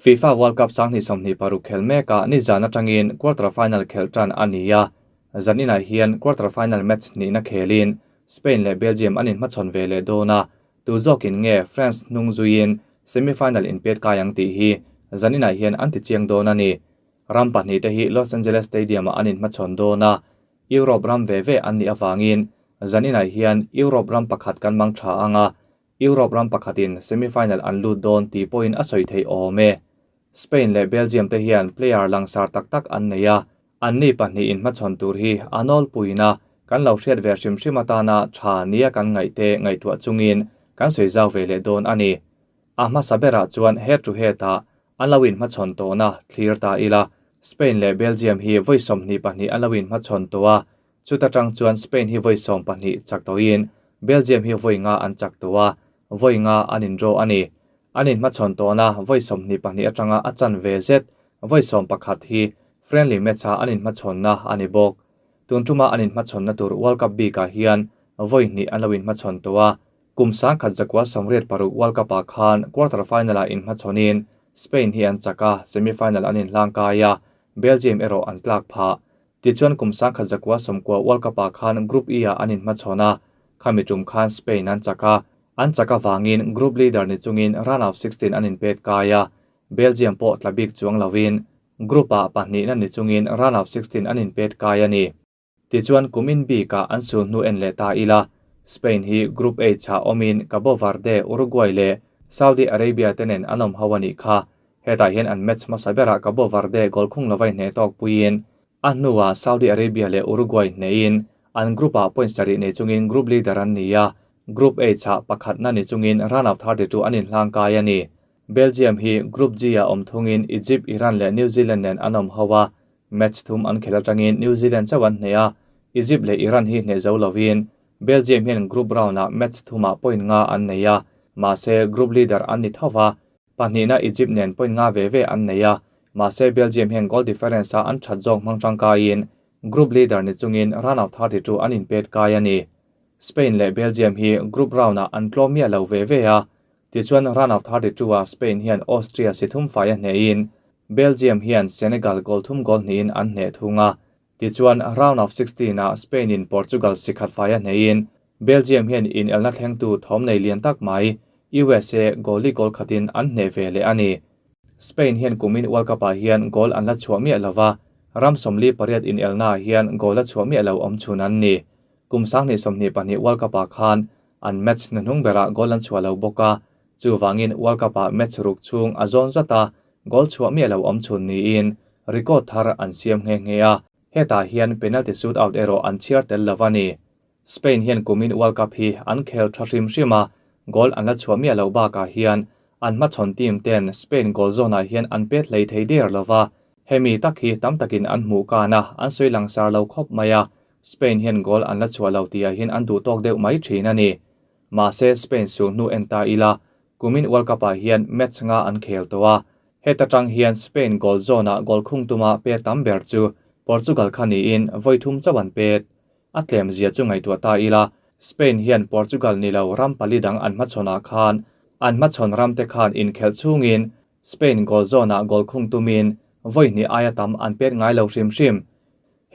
FIFA World Cup 2026 khel mekah nizan atangin quarter final khelh tan a ni a, zaninah hian quarter final match hnihna khelin Spain leh Belgium an inhmachhawn ve leh dawn a, tu zawkin nge France hnung zuiin semi-final inpet kai ang tih hi zaninah hian an tichiang dawn a ni. Ram pahnihte hi Los Angeles Stadium-ah an inhmachhawn dawn a, Europe ram ve ve an nih avangin zaninah hian Europe ram pakhat kan mang tha ang a, Europe ram pakhatin semi-final an lut dawn tih pawhin a sawi theih awm e. Spain leh Belgium te hian player langsar tak tak an nei a, anni pahnihin hmachhawn tur hi a nawlpuiin a, kan lo hriat ve hrim hrim atana tha nia kan ngaihte ngaihtuah chungin kan sawi zau ve leh dawn a ni. A hmasa berah chuan head to head ah an lo inhmachhawn tawhna thlir ta ila, Spain leh Belgium hi vawi 22 an lo inhmachhawn tawh a, Chuta tang chuan Spain hi vawi 12 chak tawhin Belgium hi vawi nga an chak tawh a, vawi nga an indraw a ni. An inhmachhawn tawhna vawi 22 atanga a chan ve zet vawi 11 hi friendly match-a an inhmachhawnna a ni bawk. Tun tuma an inhmachhawnna tur World Cup bikah hian vawi hnih an lo inhmachhawn tawh a. Kum 1986 World Cup-ah khan quarter final-ah inhmachhawnin Spain hi an chak a, semi-final an inhlangkai a, Belgium erawh an tlak phah. Tichuan kum 1990 World Cup-ah khan Group E-ah an inhmachhawn a, khami tum khan Spain an chak a, an chak avangin group leader ni chungin round of 16 an inpet kai a, Belgium pawh tla bik chuang lovin group-ah pahnihna ni chungin round of 16 an inpet kai a ni. Tichuan kumin bikah an sul hnu en leh ta ila, Spain hi Group H-ah awmin Cabo Verde, Uruguay leh Saudi Arabia te nen an awm ho a nih kha. Hetah hian an match hmasa berah Cabo Verde goal khung lovai hneh tawk puiin a hnuah Saudi Arabia leh Uruguay hnehin an group-ah point sarih nei chungin group leader an ni a, Group H-ah pakhatna ni chungin round of 32 an inhlangkai a ni. Belgium hi Group G-ah awm thungin Egypt, Iran leh New Zealand nen an awm ho a, match thum an khelh atangin New Zealand chauh an hneh a, Egypt leh Iran hi hneh zo lovin Belgium hian group round-ah match thumah point nga an nei a, mahse group leader an ni tho va, pahnihna Egypt nen point nga ve ve an nei a, mahse Belgium hian goal difference-a an that zawk hmang tangkaiin group leader ni chungin round of 32 an inpet kai a ni. Spain leh Belgium hi group round-ah an tlawm miah lo ve ve a, tichuan round of 32-ah Spain hian Austria si thum fai a hnehin Belgium hian Senegal goal thum goal hnihin an hneh thung a, tichuan round of 16-ah Spain-in Portugal si khat fai a hnehin Belgium hian inelna thlengtu thawm nei lian tak mai USA goal li goal khatin an hneh ve leh a ni. Spain hian kumin World Cup-ah hian goal an la chhuah miah lova, ram 48 inelnaah hian goal a chhuah miah lo awm chhun an ni. Kum 2022 World Cup-ah khan an match hnuhnung berah goal an chhuah lo bawk a, chuvangin World Cup-ah match ruk chhung a zawn zat a, goal chhuah miah lo awm chhun niin record thar an siam nghe nghe a, hetah hian penalty shootout erawh an chhiar tel lo a ni. Spain hian kumin World Cup hi an khel tha hrim hrim a, goal an la chhuah miah lo bakah hian an hmachhawn team ten Spain goal zawnah hian an pet hlei thei der lova, hemi tak hi tam takin an hmuh kan a, an sawi langsar lo khawp mai a, Spain hian goal an la chhuah lo tihah hian an duh tawk deuh mai thin a ni. Mahse Spain sul hnu en ta ila, kumin World Cup-ah hian match nga an khel tawh a, heta tang hian Spain goal zawnah goal khung tuma pet tam ber chu Portugal kha niin vawi thum chauh an pet. A tlem zia chu ngaihtuah ta ila, Spain hian Portugal ni lo ram pali dang an hmachhawnah khan an hmachhawn ramte khan inkhelh chungin Spain goal zawnah goal khung tumin vawi hnih aia tam an pet ngai lo hrim hrim.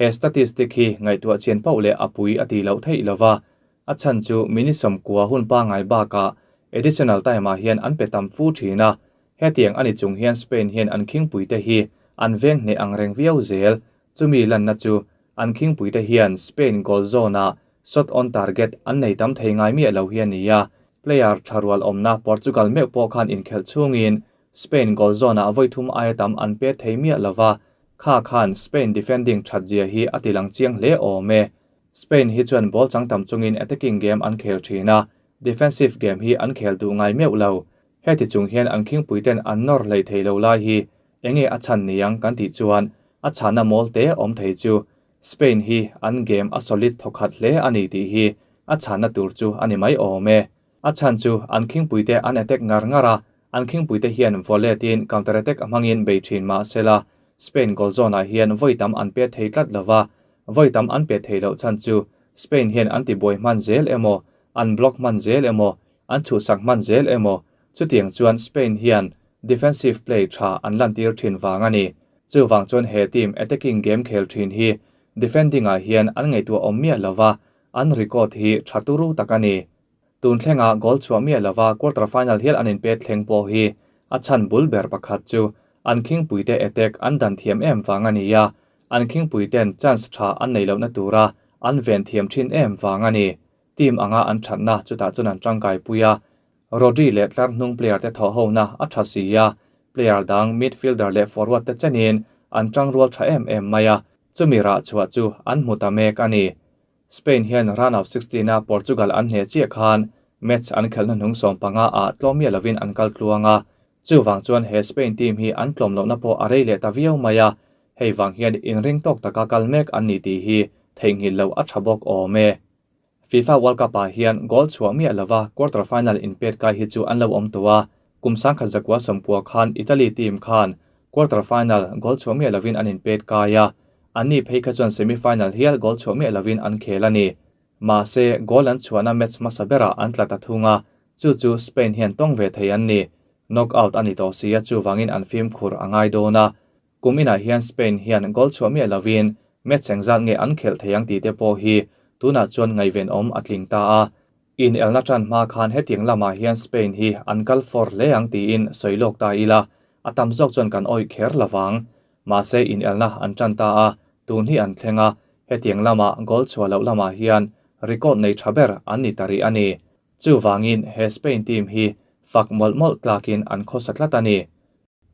He statistic hi ngaihtuah chian pauh leh a pui a tih loh theih lova, a chhan chu minute 90 hun pangai bakah additional time-ah hian an pe tam fu thin a, hetiang a ni chung hian Spain hian an khingpuite hi an veng hneh ang reng viau zel. Chumi lanna chu an khingpuite hian Spain goal zone-ah shot on target an nei tam thei ngai miah lo hi a ni a, player tha rual awmna Portugal meuh pawh khan inkhelh chungin Spain goal zone-ah vawi thum aia tam an pet thei miah lova, kha khan Spain defending that zia hi a tilang chiang hle awm e. Spain hi chuan ball chang tam chungin attacking game an khel thin a, defensive game hi an khel duh ngai meuh lo. Heti chung hian an khingpuiten an nawr hlei thei lo lai hi enge a chhan niang kan tih chuan a chhana mawl te awm thei chu Spain hi an game a solid thawkhat hle a ni tih hi a chhana tur chu a ni mai awm e. A chhan chu an khingpuite an attack ngar ngar a, an khingpuite hian volley tin counter attack a hmangin bei thin mahsela Spain goal zone-ah hian vawi tam an pet thei tlat lova, vawi tam an pet thei loh chhan chu Spain hian an tibuai hman zel emaw, an block hman zel emaw, an chhuhsak hman zel emaw, chutiang chuan Spain hian. defensive play tha an lantir thin vang a ni. Chuvang chuan he team attacking game khel thin hi defending ah hian an ngaihtuah awm miah lova, an record hi tha turu tak a ni. Tun thlenga goal chhuah miah lova quarter final hial an inpet thleng pawh hi a chhan bul ber pakhat chu an khingpuite attack an dan thiam em vang a ni a, an khingpuiten chance tha an nei lohna tura an ven thiam thin em vang a ni. Team anga an thatna chutah chuan an tangkai pui a, Rodri leh tlar hnung player te thawh hona a tha si a, player dang midfielder leh forward te chenin an tangrual tha em em mai a, chumi rah chhuah chu an hmu ta mek a ni. Spain hian round of 16 a Portugal an hneh chiah khan match an khelhna hnung 15 ah tlawm miah lovin an kal tluang a, chuvang chuan he Spain team hi an tlawm lohna pawh a rei leh ta viau mai a, hei vang hian inring tawk taka kal mek an ni tih hi theihnghilh loh a tha bawk awm e. FIFA World Cup ah hian goal chhuah miah lova quarter final inpet kai hi chu an lo awm tawh a, kum sangkhat zakua sawmpua khan Italy team khan quarter final goal chhuah miah lovin an inpet kai a, anni phei kha chuan semi final hial goal chhuah miah lovin an khel a ni. Mahse, goal an chhuahna match hmasa berah an tla ta thung a, chu chu Spain hian tawng ve thei an ni. Knockout a ni tawh si a, chuvangin an fimkhur a ngai dawn a. Kum inah hian Spain hian goal chhuah miah lovin match engzat nge an khelh thei ang tih te pawh hi tunah chuan ngaihvenawm a tling ta a. In elna tan hma khan hetiang lamah hian Spain hi an kal for hle ang tiin sawi lawk ta ila, a tam zawk chuan kan awih kher lovang. Mahse in elna an tan ta a, tun hi an thleng a, hetiang lama goal chhuah loh lamah hian record nei tha ber an ni ta rih a ni. Chuvangin he Spain team hi fak mawlh mawlh tlakin an khawsa tlat a ni.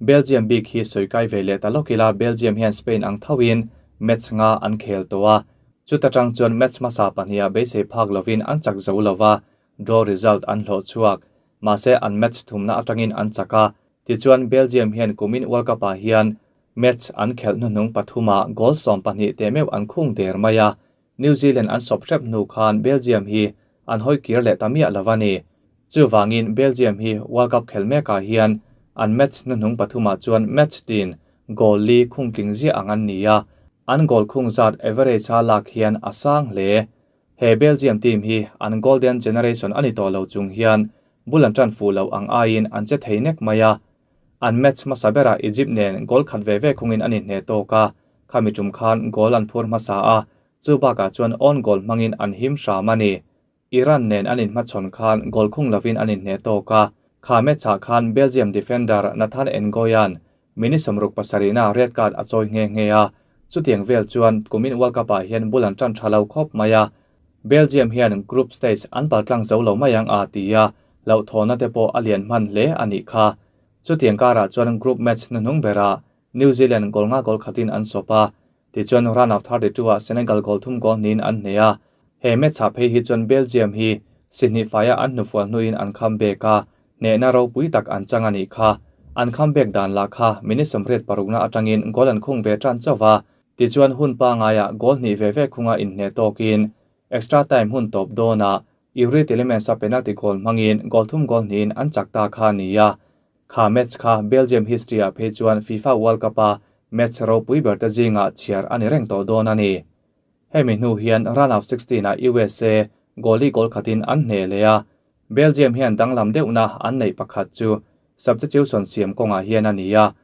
Belgium bik hi sawi kai ve leh ta lawk ila, Belgium hian Spain ang thoin match nga an khel tawh a, chuta tang chuan match hmasa pahniha beisei phak lovin an chak zo lova, draw result an hlawh chhuak. Mahse an match thumna atangin an chak a, tichuan Belgium hian kumin World Cup ah hian match an khelh hnuhnung pathuma goal 12 teh meuh an khung der mai a, New Zealand an sawp hrep hnu khan Belgium hi an hawi kir leh ta miah lova ni. Chuvangin Belgium hi World Cup khel mekah hian an match hnuhnung pathumah chuan match tin goal li khung tling ziah ang an ni a, an goal khung zat average a lak hian a sang hle. He Belgium team hi an golden generation a ni tawh lo chung hian bul an tan fuh loh ang aiin an che thei nek mai a. An match hmasa berah Egypt nen goal khat ve ve khungin an inhneh tawk a, khami tum khan goal an phur hmasa a, chu bakah chuan own goal hmangin an him hram a ni. Iran nen an inhmachhawn khan goal khung lovin an inhneh tawk a, kha match ah khan Belgium defender Nathan Ngoyan minute 67 na red card a chawi nghe nghe a, chutiang vel chuan kumin World Cup ah hian bul an tan tha lo khawp mai a. Belgium hian group stage an paltlang zo lo mai ang a ti a, loh thawhna te pawh a lian hman hle a nih kha. Chutiang karah chuan group match hnuhnung berah New Zealand goal nga goal khatin an sawp a, tichuan round of 32 ah Senegal goal thum goal hnihin an hneh a. He match ah phei hi chuan Belgium hi si hnih faia an hnufual hnuin an comeback a, hnehna ropui tak an chang a nih kha. An comeback dan lah kha minute 36 na atangin goal an khung ve tan chauh a, tichuan hun pangaiah goal hnih ve ve khunga inhneh tawkin extra time hun tawp dawnah Youri Tielemans a penalty goal hmangin goal thum goal hnihin an chak ta kha ni a. Kha match kha Belgium history ah phei chuan FIFA World Cup a match ropui ber te zingah chhiar a ni reng tawh dawn a ni. Hemi hnu hian round of 16 ah USA goal li goal khatin an hneh leh a. Belgium hian danglam deuhna an neih pakhat chu substitution siam kawngah hian a ni a.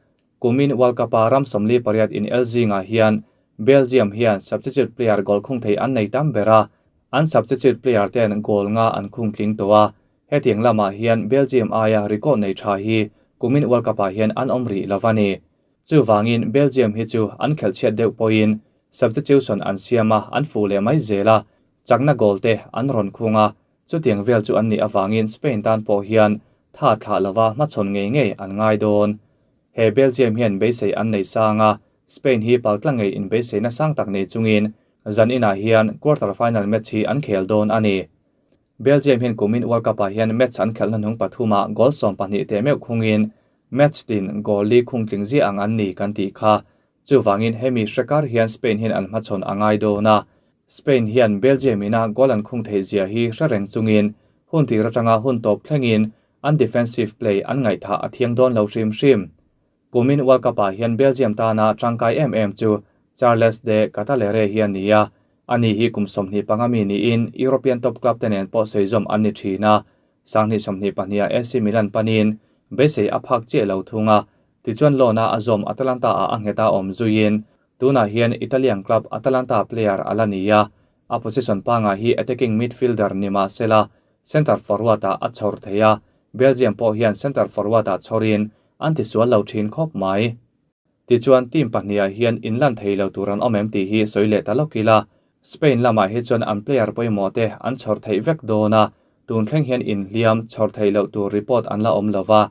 Kumin World Cup a ram 48 in el zingah hian Belgium hian substitute player goal khung thei an nei tam ber a, an substitute player ten goal nga an khung tling tawh a. Hetiang lamah hian Belgium aia record nei tha hi kumin World Cup ah hian an awm rih lova ni. Chuvangin Belgium hi chu an khelh chhiat deuh pawhin substitution an siam a, an fu leh mai zel a, chakna goal te an rawn khung a, chutiang vel chu an nih awangin Spain tan pawh hian tha thlah lova hmachhawn ngei ngei an ngai dawn. He Belgium hian beisei an nei sang a, Spain hi paltla ngei in beiseina sang tak nei chungin zan inah hian quarter final match hi an khel dawn a ni. Belgium hian kumin World Cup ah hian match an khelhna hnung pathuma goal 12 teh meuh khungin match tin goal li khung tling ziah ang an ni kan tih kha. Chuvangin hemi hrekar hian Spain hian an hmachhawn a ngai dawn a. Spain hian Belgium ina goal an khung thei zia hi hre reng chungin hun tir atanga hun tawp thlengin an defensive play an ngaihtha a thiang dawn lo hrim hrim. Kumin World Cup ah hian Belgium tana tangkai em em chu Charles de Ketelaere hian ni a, ani hi kum 25 mi niin European top club te nen pawh sawi zawm an ni thin a. 2022 ah AC Milan panin beisei a phak chiah lo thung a, tichuan loan a a zawm Atalanta ah a nghet a awm zuiin tunah hian Italian club Atalanta player a la ni a, a position pangai hi attacking midfielder ni mah sela centre forward ah a chhawr thei a, Belgium pawh hian centre forward ah chhawrin an tisual lo thin khawp mai. Tichuan team pahnihah hian inlan thei lo tur an awm em tih hi sawi leh ta lawk ila, Spain lamah hi chuan an player pawimawh te an chhawr theih vek dawn a, tun thleng hian inhliam chhawr theih loh tur report an la awm lo va.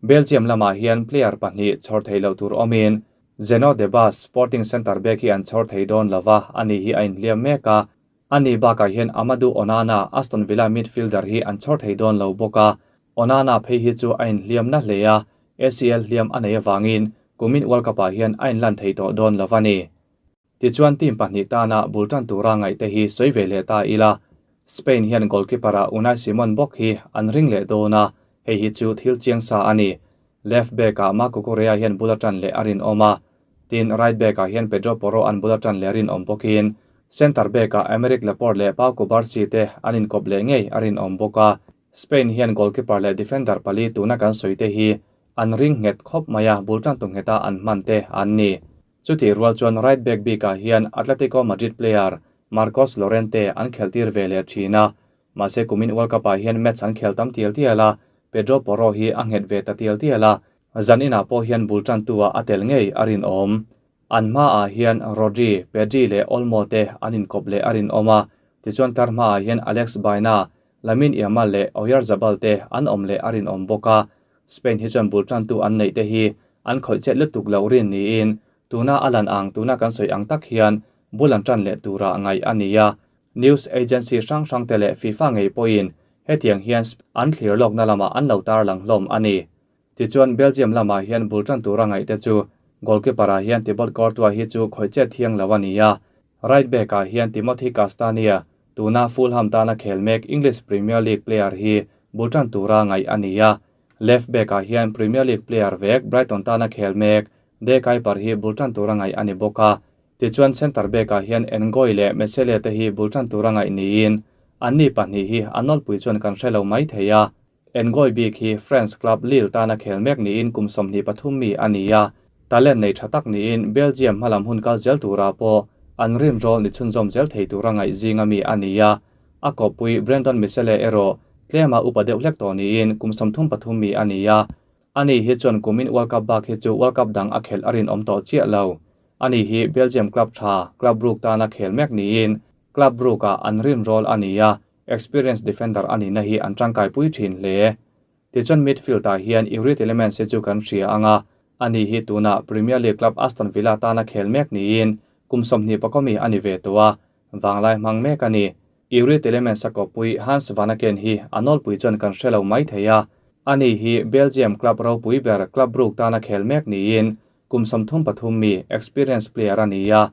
Belgium lamah hian player pahnih chhawr theih loh tur awmin Zeno Debast Sporting centre back hi an chhawr thei dawn lo va, ani hi a inhliam mek a. Ani bakah hian Amadou Onana, Aston Villa midfielder hi an chhawr thei dawn lo bawk a, Onana phei hi chu a inhliam na hle a, ACL hliam a nei avangin kumin World Cup-ah hian a inlan thei tawh dawn lo a ni. Tichuan team pahnih tana bul tan tura ngaihte hi sawi ve leh ta ila, Spain hian goalkeeper-ah Unai Simon bawk hi an ring leh dawn a, hei hi chu thil chiang sa a ni. Left back-ah Marc Cucurella hian bul a tan leh a rinawm a, tin right back-ah hian Pedro Porro an bul a tan leh a rinawm bawkin centre back-ah Aymeric Laporte leh Pau Cubarsi te an inkawp leh ngei a rinawm bawk a. Spain hian goalkeeper leh defender pali tuna kan sawi te hi an ring nghet khawp mai a, bul tantu ngheta an hman te an ni. Chutih rual chuan right back bikah hian Atletico Madrid player Marcos Llorente an khelhtir ve leh thin a, mahse kumin World Cup ah hian match an khel tam tial tial a, Pedro Porro hi a nghet ve ta tial tial a, zaninah pawh hian bul tantu ah a tel ngei a rinawm. An hmaah hian Rodri, Pedri leh Olmo te an inkawp leh a rinawm a, tichuan tlar hmaah hian Alex Baena, Lamine Yamal leh Oyarzabal te an awm leh a rinawm bawk a. Spain hi chuan bul tantu an neih te hi an khawih chet lutuk loh rin niin tuna a lan ang tuna kan sawi ang tak hian bul an tan leh tura ngaih a ni a. News agency hrang hrang te leh FIFA ngei pawhin hetiang hian an thlir lawkna lamah an lo tarlang hlawm a ni. Tichuan, Belgium lamah hian bul tan tura ngaihte chu goalkeeper-ah hian Thibaut Courtois hi chu khawih chet thiang lo a ni a, right back-ah hian Timothy Castagne, tuna Fulham tana khel mek English Premier League player hi bul tan tura ngaih a ni a, left back-ah hian Premier League player vek Brighton tana khel mek De Cuyper hi bul tan tura ngaih a ni bawk a. Tichuan, centre back-ah hian Ngoy leh Mesele te hi bul tan tura ngaih niin anni pahnih hi a nawlpui chuan kan hre lo mai thei a. Ngoy bik hi France club Lille tana khel mek niin kum 23 mi a ni a, talent nei tha tak niin Belgium hmalam hun kal zel turah pawh an rinrawl ni chhunzawm zel thei tura ngaih zinga mi a ni a. A kawppui Brandon Mechele erawh tlema upa deuh hlek tawh niin kum 33 mi a ni a. Ani hi chuan kumin World Cup bak hi chu World Cup dang a khelh a rinawm tawh chiah lo. Ani hi Belgium club tha Club Brugge tana khel mek niin Club Brugge-ah an rinrawl a ni a, Experience defender a nihna hi an tangkaipui thin hle. Tichuan midfield-ah hian Yuri Tielemans hi chu kan hria ang a, ani hi tunah Premier League club Aston Villa tana khel mek niin kum 20 pakawmi a ni ve tawh a, vanglai hmang mek a ni. Yuri Tielemans a kawppui Hans Vanaken hi a nawlpui chuan kan hre lo mai thei a, ani hi Belgium club ropui ber Club Brugge tana khel mek niin kum 33 mi experience player a ni a,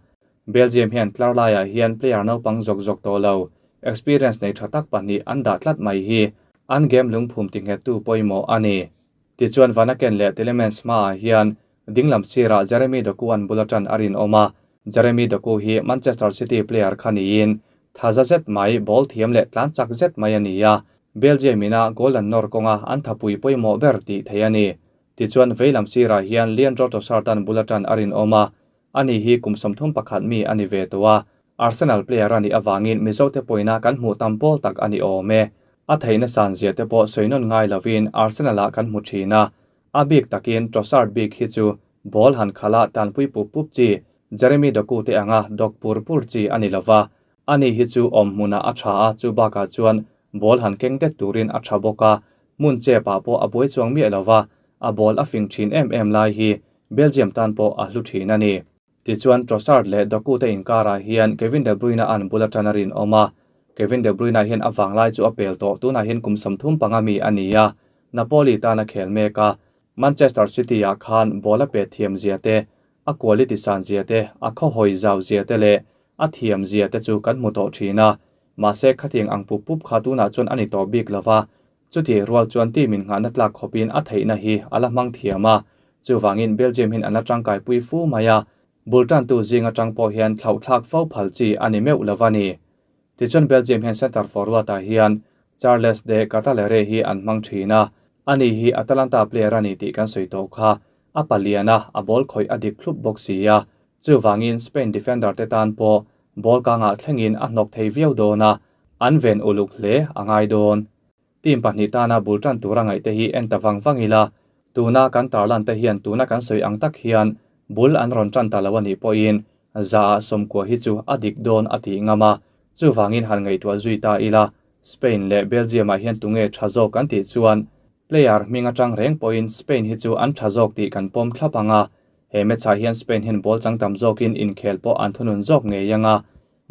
Belgium hian tlar laiah hian player naupang zawk zawk tawh lo, experience nei tha tak pahnih an dah tlat mai hi an game lungphum tinghettu pawimawh a ni. Tichuan Vanaken leh Tielemans hmaah hian dinglam sirah Jeremy Doku an bul atan a rinawm a, Jeremy Doku hi Manchester City player kha niin thaza zet mai, ball thiam leh tlan chak zet mai a ni a, Belgium ina goal an nawr kawnga an thapui pawimawh ber tih theih a ni. Tichuan veilam sirah hian Leandro Trossard an bul atan a rinawm a, Ani hi kum 31 mi a ni ve tawh a, Arsenal player a nih avangin Mizote pawina kan hmuh tam pawl tak a ni awm e. A theihna san zia te pawh sawi nawn ngai lovin Arsenal-ah kan hmu thin a. A bik takin Trossard bik hi chu ball han khala tanpui pup pup chi, Jeremy Doku te anga dawk pur pur chi a ni lova. Ani hi chu awm hmunah a tha a, chu bakah chuan ball han keng det turin a tha bawk a, hmun chepah pawh a buai chuang miah lova, a ball a fing thin em em lai hi Belgium tan pawh a hlu thin a ni. Tichuan Trossard leh Doku te inkarah hian Kevin De Bruyne an bul atan a rinawm a. Kevin De Bruyne hian a vanglai chu a pel tawh, tunah hian kum 35 mi a ni a, Napoli tan a khel mek a. Manchester City-ah khan ball a pe thiam zia te, a quality san zia te, a khawhawi zau zia te leh a thiam zia te chu kan hmu tawh thin a. Mahse khatiang ang pup pup kha tunah chuan a ni tawh bik lova, Chutih rual chuan team in nghahna tlak khawpin a theihna hi a la hmang thiam a, chuvangin Belgium hian an la tangkai pui fu mai a, bul tantu zing atang pawh hian thlauhthlak fo phal chi a ni meuh lo a ni. Tichuan Belgium hian centre forward ah hian Charles de Ketelaere hi an hmang thin a, Ani hi Atalanta player a ni tih kan sawi tawh kha. A palian a, a ball khawih a dik thlup bawk si a. Chuvangin Spain defender te tan pawh ball kangah thlengin a hnawk thei viau dawn a, an ven uluk hle a ngai dawn. Team pahnih tana bul tan tura ngaih te hi en ta vang vang ila, tuna kan tarlan te hian tuna kan sawi ang tak hian bul an rawn tan ta lo a nih pawhin zaah sawmkua hi chu a dik dawn a tih ngam a, chuvangin han ngaihtuah zui ta ila, Spain leh Belgium ah hian tunge tha zawk kan tih chuan player hming atang reng pawhin Spain hi chu an tha zawk tih kan pawm thlap ang a, he match ah hian Spain hian ball chang tam zawkin inkhel pawh an thunun zawk ngei ang a,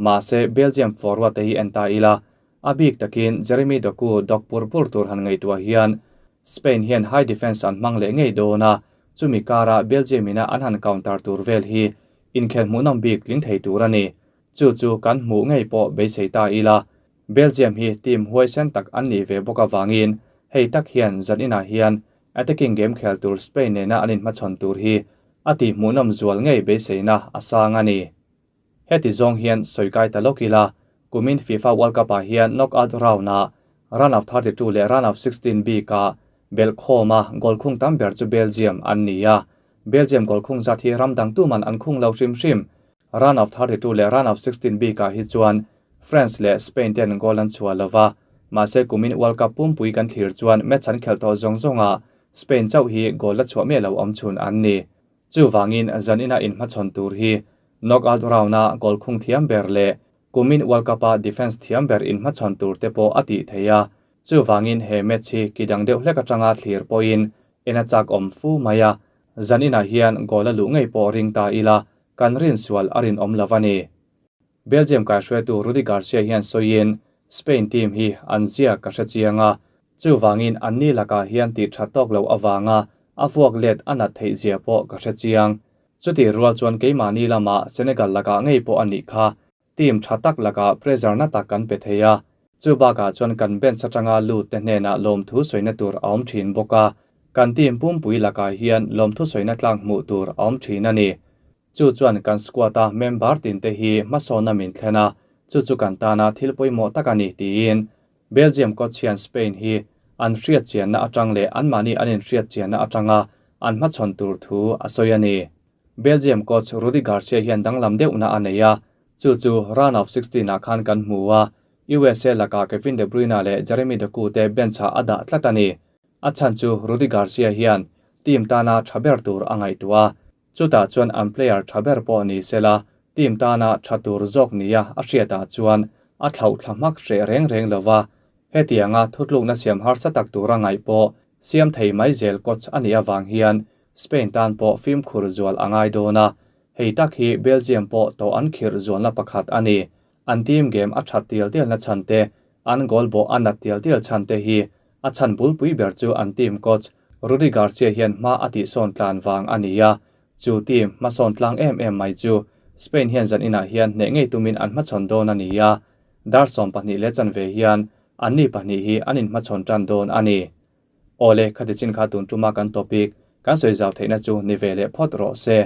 mahse Belgium forward te hi en ta ila, A bik takin Jeremy Doku dawk pur pur tur han ngaihtuah hian Spain hian high defence an hmang leh ngei dawn a, chumi kara Belgium ina an han counter tur vel hi inkhel hmuhnawm bik tling thei tur a ni. Chu chu kan hmuh ngei pawh beisei ta ila. Belgium hi team huaisen tak an nih ve bawk avangin hei tak hian zan inah hian attacking game khel tur Spain nena an inhmachhawn tur hi a tih hmuhnawm zual ngei beiseina a sang a ni. Heti zawng hian sawi kai ta lawk ila, kumin FIFA World Cup-ah hian knockout round-ah round of 32 leh round of 16 bikah belhkhawma goal khung tam ber chu Belgium an ni a. Belgium goal khung zat hi ram dang tuman an khung lo hrim hrim. Round of 32 leh round of 16 bikah hi chuan France leh Spain ten goal an chhuah lo va, mahse kumin World Cup pumpui kan thlir chuan match an khelh tawh zawng zawngah Spain chauh hi goal la chhuah miah lo awm chhun an ni. Chuvangin zanina inhmachhawn tur hi knockout round-a goal khung thiam ber leh kumin World Cup-a defence thiam ber inhmachhawn tur te pawh a tih thei a. Chuvangin he match hi ki dang deuh hlek atanga thlir pawhin en a chak awm fu mai a, zaninah hian goal a luh ngei pawh ring ta ila kan rinsual a rinawm lo a ni. Belgium kaihruaitu Rudi Garcia hian sawiin, Spain team hi an zia ka hre chiang a, chuvangin anni lakah hian tih tha tawk lo avanga a vuak let a nat theih zia pawh ka hre chiang. Chutih rual chuan keimahni lamah Senegal lakah ngei pawh a nih kha, team tha tak lakah pressure na tak kan pe thei a, chu bakah chuan kan bench atanga lut te hnenah lawmthu sawina tur a awm thin bawk a, kan team pumpui lakah hian lawmthu sawina tlang hmuh tur a awm thin a ni. Chu chuan kan squad-a member tinte hi hmasawnna min thlen a, chu chu kan tana thil pawimawh tak a ni, tiin Belgium coach hian Spain hi an hriatchianna atang leh anmahni an inhriatchianna atanga an hmachhawn tur thu a sawi a ni. Belgium coach Rudi Garcia hian danglam deuhna a nei a, chu chu round of 16 ah khan kan hmu a, USA lakah Kevin De Bruyne leh Jeremy Doku te bench-ah a dah tlat a ni. A chhan chu Rudi Garcia hian team tana tha ber tur a ngaihtuah a, Chutah chuan an player tha ber pawh ni sela, team tana tha tur zawk nia a hriatah chuan a thlauh thla hmak hreh reng reng lo va. Hetianga thutlukna siam harsa tak tura ngaih pawh siam thei mai zel coach a nih avang hian Spain tan pawh fimkhur zual a ngai dawn a, hei tak hi Belgium pawh tawh an khirh zualna pakhat a ni. An team game a that tial tialna chhan te, an goal bawh a nat tial tial chhan te hi a chhan bulpui ber chu an team coach Rudi Garcia hian hma a tihsawn tlan vang a ni a, chu team hmasawn tlang em em mai chu Spain hian zan inah hian hneh ngei tumin an hmachhawn dawn a ni a, dar 12 leh chanve hian anni pahnih hi an inhmachhawn tan dawn a ni. Awle, khati chin kha tun tuma kan topic kan sawi zau theihna chu ni ve leh phawt rawh se.